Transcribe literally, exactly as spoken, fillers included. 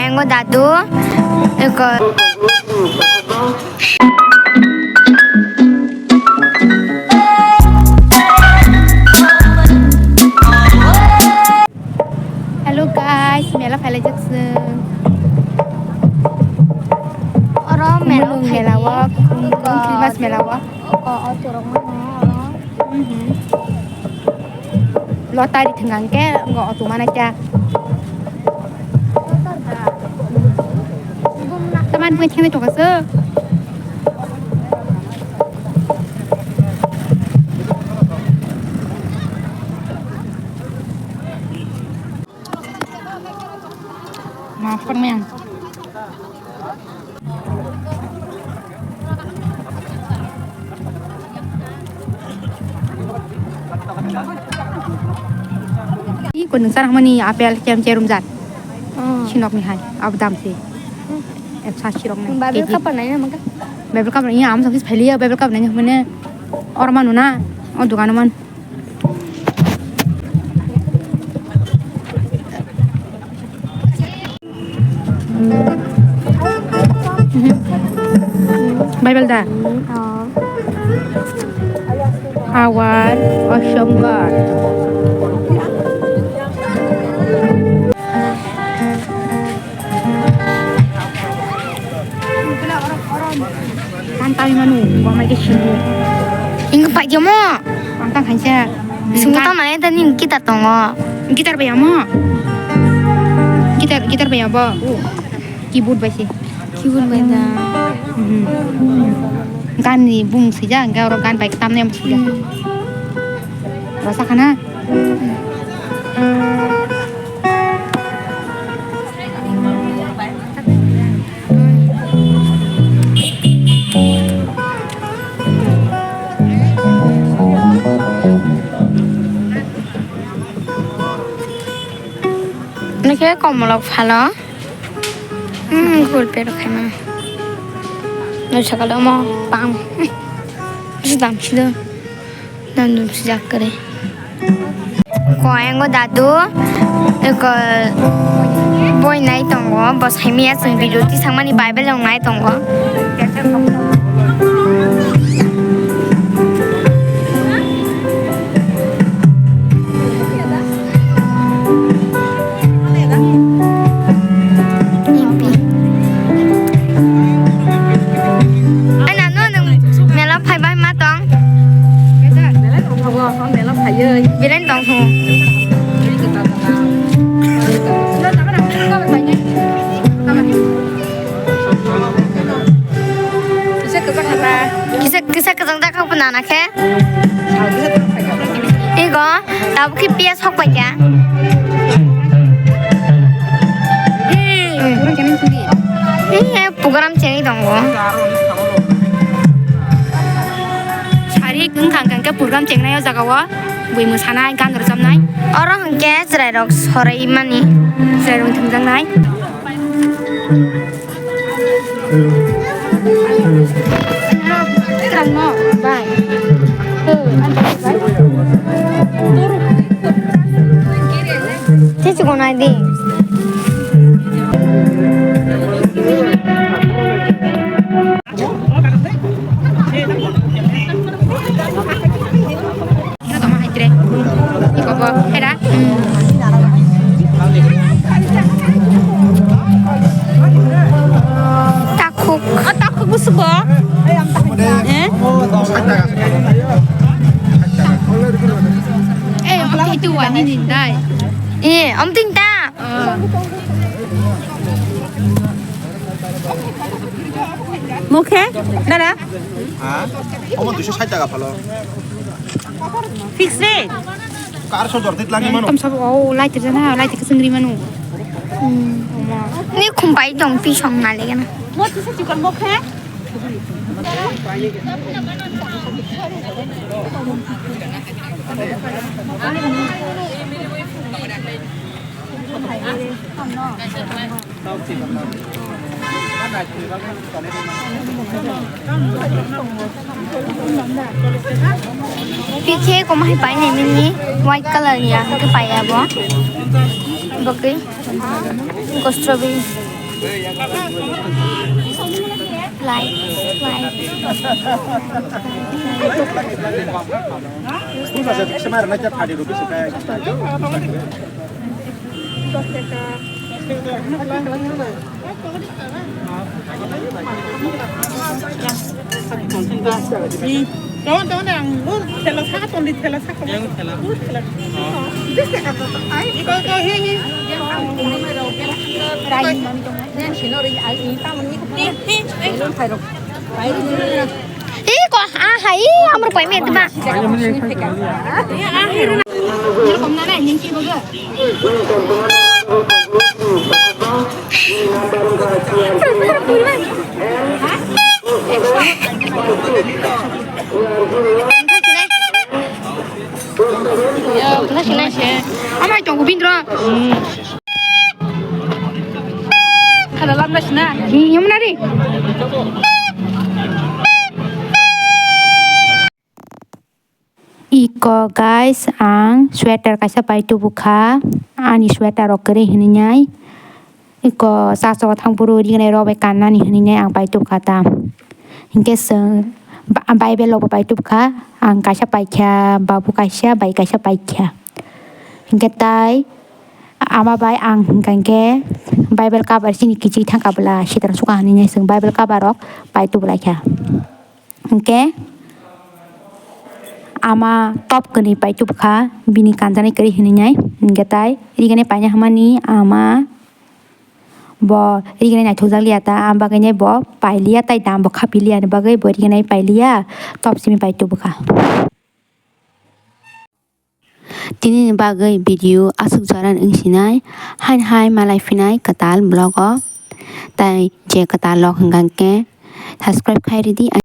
Ngo dadu, eko. Hello guys, mela phailai jak chwng. Oro mela Khumulwng mela o, Christmas mela o. Eko auto rok mano oro. Mhm. Lottery thwng hwnkhe ngo auto mana kya. Taman bwkhani thangwi tongkha se. Ma phone me ang. Ih, kung nung sarang mani apel kem cherum jat. Oh. Sinok ni hai, abo dam se. Hmm. Eksa sirok nai. Bible K G. Kapan nai na mangka? Bible kapan, iya, am sakis phailiya, Bible kapan nai mane. Or manu na, o dukan man. Bible da? Oh. Our awesome God. Tang tang manu, wa mai ke sini. Ing pai jamo. Tang tang hansa. Sungguh tang nai tani gitar tongo. Gitar bai amo. Gitar, gitar bai abo. Keyboard bai se. Keyboard bai da. Mhm. Gan ni bung sija, enggak orang gan bai tam nem sija. Hmm. Rasa kana? Nokhe komolok phalo. Hmm, gol pero khaima. Noi sakalo mo pang. Hmm. Sedang sida. Nandun sijak kare. Ko engo dadu, eko boi nai tongo, bo saimaya chwng video tisangmani Bible rok nai tongo. Ai, nanu nwng mela phaibai ma tong? Belai tong tho. Kisa kwchang jak kha bo nana khe. Ego, tabuk khe piyaj hok pai kha. Hmm. He, program chengwi tongo. Sari wngkha, wngkha khe program chengnai o jaga o. Bui mwsanai, gan rwchapnai. Oro hwnkhe chwrairok sorai mani. Chwrairok thwngjaknai. Tei chukon nai di. Iko tongma hai tre. Iko bo hera. Takhuk. O takhuk busugo. Eh? Eh, om itu wani ni dai. Eh, om ting ta. Mokhe? Dada? Ha? Omo duiso sait taka phalo. Fix re? Kar so jor dit lagi mano. Tam sabo, oh, light jana, light ke sengri mano. Hmm. Ni khumpai dong pi song na le gana. Mo tisa chikon mokhe? Pikhe komo hai pai nai mini white color ni ya ke pai abo. Bokoi. Ko strawberry. Tong tong ang bur thela saka tong di thela saka. Yang thela. Bur thela. Iko ko he he. Iko ah hai amar koi me tma. Amai tongo bindro. Khala lamda sina. Yamna ri. Iko guys, ang sweater kaisa pai tubu kha, ani sweater rok kwrwi hinwi nai. Iko chaso thang buru rignai rok bai kannani hinwi nai ang pai tubu kha ta. Hinkhe chwng ba-, Bible rok bo pai tubu kha, ang kaisa pai kha, babu kaisa, bai kaisa pai kha. Hinkhe tai ama bai ang hinkha hinkhe Bible cover chini kichik thang kabla sitang suka hinwi nai chwng Bible cover rok pai tubu lai kha. Hinkhe ama top kwnwi pai tubu kha, bini kanjanai kwrwi hinwi nai. Hinkhe tai rignai paina hamani ama bo rignai naithokjak liya ta, am bagwi nai bo pailiya, tai dam bo khapiliya ni bagwi bo rignai pailiya, top simi pai tubu kha. Tini ni bagwi video aswk jora wng sinai, hain hai malai phinai kwtal vlog o, tai je kwtal vlog hwnkha khe subscribe khai ridi.